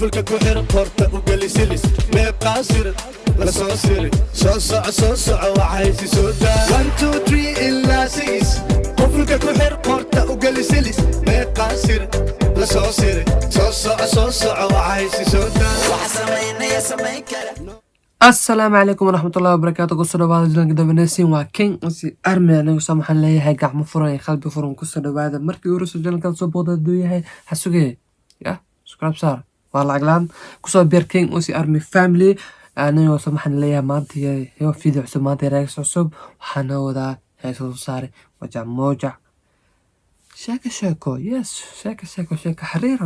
Qufulka ku xir, qorta u geli silis. Meeqaa sir la soo siri? Soo soco, soo soco, waxaysi soo daa. One, two, three ilaa six. Qufulka ku xir, qorta u geli silis. Meeqaa sir la soo siri? Soo soco, soo soco, waxaysi soo daa. Asalaamu calaykum waraxmatullahi wabarakaatu. Kusoo dhawaada channelka dabanesin. Waa King Usi Army. Anigu sa waxaan leeyahay gacmo furan iyo qalbi furan kusoo dhawaada. Markii uruso channelkan soo booqda haduu yahay, ha sugee ya subscribe saar, waa lacag laan. Kusoo beer King Usi Army family. Anigu sa waxaan leeyahay maanta iyo video cusub, maanta reaction cusub. Waxaa noo wadaa heesa soo saaray Wajac Moojac, Sheeko Sheeko. Yes, Sheeko Sheeko, sheeko xariir.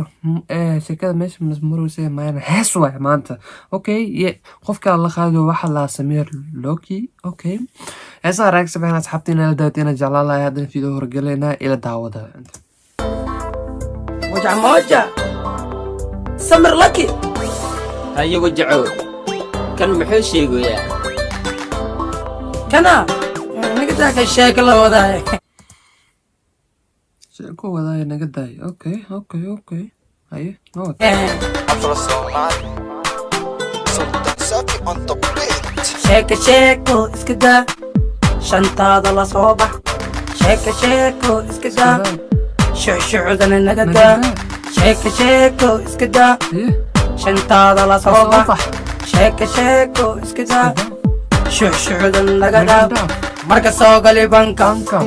Sheekada meesha marweysa maayana, hees waay maanta. Okay, ye qofka la qaado waxaa la Samiir Loki. Okay, heesaha reaction bixin asxaabta inaa la daawata inaa jeclaan lahay. Haddana video horgalaynaa, ila daawada. Wajac Mooja, Samir Laki. Haye Wajacow, kan muxuu sheegayaa? Kana naga ka sheeko la wadaay. Sheeko wadaaya, naga daay. Okay, haye noo wad. Afro Somali Sultan Safi on the beat. Sheeko sheeko iska daa, shantaada la soo bax. Sheeko sheeko iska daa, shucshucdana naga daa. Sheeko sheeko iska daa, haye shantaada la soo soo bax. Bax. Sheeko sheeko iska daa, shucshucdana naga naga daa. Dhaaf. Marka soo gali banka, banka,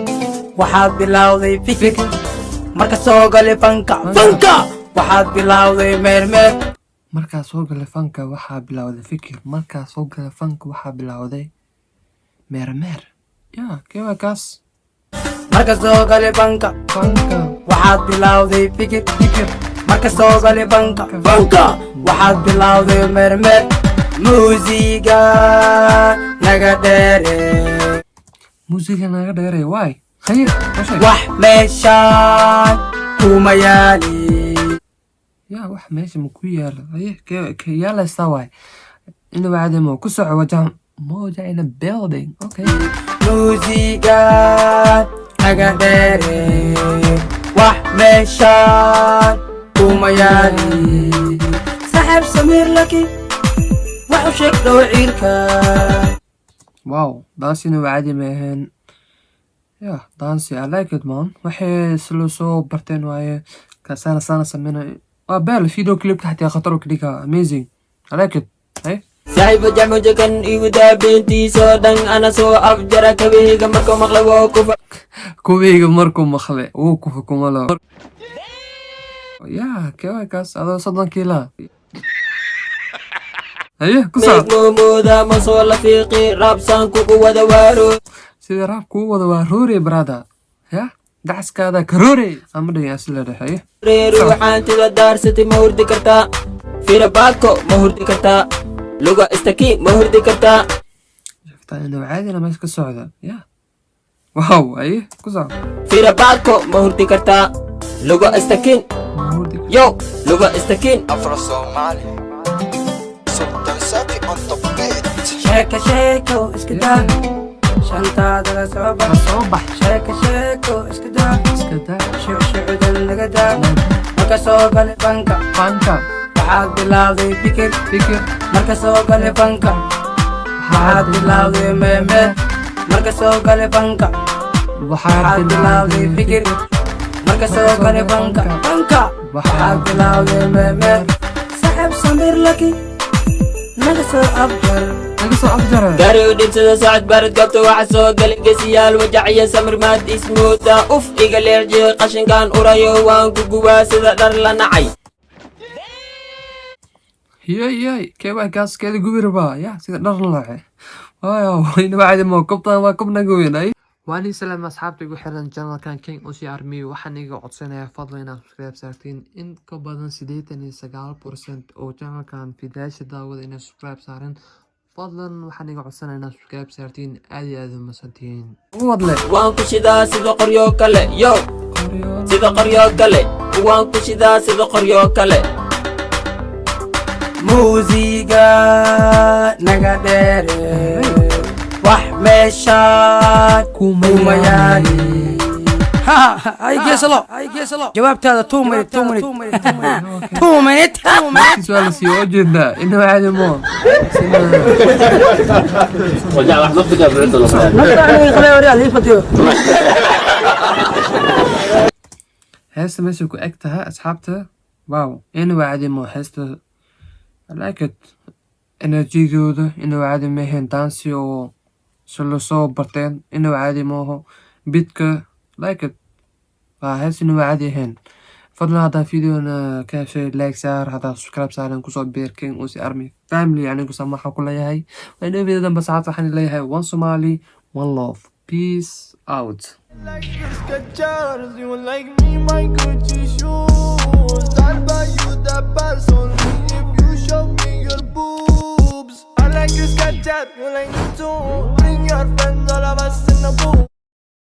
waxaad bilowday fikir. Marka soo gali fanka, fanka, waxaad bilowday meermeer. Markaa soo galay fanka waxaa bilowday fikir. Markaa soo galay fanka waxaa bilowday meermeer. Ya kewa kaas? Marka soo gali fanka, fanka, waxaad bilowday fikir. Fikir. Marka soo gali fanka, fanka, waxaad bilowday meermeer. Muusiga naga dheere. Muusiga naga dheeray waay. Khayr noo sheeg. Wax meeshaan kuma yaali. Ya wax meesha ma ku yaalo? Haye, ke yaalaysaa waay. Inaba cadamo ku soco. Wajaha Moja in a building. Okay. Muusiga naga dheere, wax meeshaan kuma yaali. Saaxiib Samiir Laki, wax u sheeg dhowciilka. Wow, dancing waa caadi ma ahayn. Yeah, dancing, I like it, man. Waxay isla soo barteen waaye. Kasana sana sameynay waa beel. Video clipka xataa khatar u ka dhigaa. Amazing, I like it. Hey. Saaxiib Wajac Mooja, kan igu daa beentiisoo dhan. Ana soo afjara kabaheyga markuu maqlay woo kufa. Kuweyga markuu maqlay wuu kufa kumalo. Ya kewa kaas adoo 30 kiila? Haye, ku soco. Meegmoomooda ma soo la fiiqi raabsaan kugu wada waaro. Sida raab kuu wada waa roore, brother. Ya dacaskaada karoore ama dhigin asila dhexe. Haye. Reer waxaantida daarsatay ma hurdi kartaa? Firabaako ma hurdi kartaa? Luga istaki ma hurdi kartaa? Shaftaa inuu caadina meesha ka socda. Ya wow, haye, ku soco. Firabaako ma hurdi kartaa? Luga istakin. Yo, luga istakin. Afro Somali Sultan Safi on the beat. Sheeko sheeko iska daa, shantaada la soo bax. La soo bax. Sheeko sheeko iska daa, iska daa, shucshucdan naga daa. Marka soo gali fanka, fanka, waxaad bilowday fikir. Fikir. Marka soo gali fanka waxaad bilowday meemeer. Marka soo gali fanka waxaad bilowday fikir. Marka soo gali fanka, fanka, waxaad bilowday meemeer. Saaxiib Samiir Laki, naga soo afjar. Naga soo afjara. Gaari u dhibsada socod barad goobta waxa soo galay gesiyaal Wajaciya Samir. Maad ismooda? Uf, iga leexjiye qashinkan urayo, waan ku gubaa sida dhar la nacay. Yay yay, keebaa kaas keeda gubi rabaa? Ya sida dhar laace waayo. Inaba caadi ma kobtan, waa kob naga weyn. Ay, waan ii salaam asxaabta igu xiran channelkan King Usi Army. Waxaan iga codsanayaa fadlan inaad subscribe saartiin. In ka badan 89% oo channelkan fidaasha daawada inay subscribe saareen. Fadlan waxaan iga codsanaya inaad subscribe saartiin. Aad iyo aad umasantihiin. Wadle. Waan ku shidaa sida qoryo kale, yo, sida qoryo kale. Waan ku shidaa sida qoryo kale. Muusiga naga dheere, wax meeshaan Kuma kuma yaali. Yaali. Hay geesalo, hay geesalo. Jawaabtaada 2 minute, 2 minute, 2 minute. Markii su-aal la siiyo oo jeednaa inuu caadi moo. وجع واحد نفسك يا برنت. Heesta meesha ku eg tahay, asxaabta, wow, inuu caadi moo heesta. I like it. Energygooda inuu caadi maahayn, dansi oo si lasoo barteen inuu caadi maaho, beatka like it. Waa hees inuu caadi ahayn. Fadlan haddaa videona ka heshay, like saar. Haddaa subscribe saaran, kusoo biir King Uzi Army family. Anigu samaxa ku leeyahay waa inoo video dambe, saxaabta. Waxaan leeyahay one Somali, one love, peace out. Like your Skechers, you like me, my Gucci shoes. I'll buy you the purse only if you show me your boobs. I like your Skechers, you like me too. Bring your friends, all of us in the booth.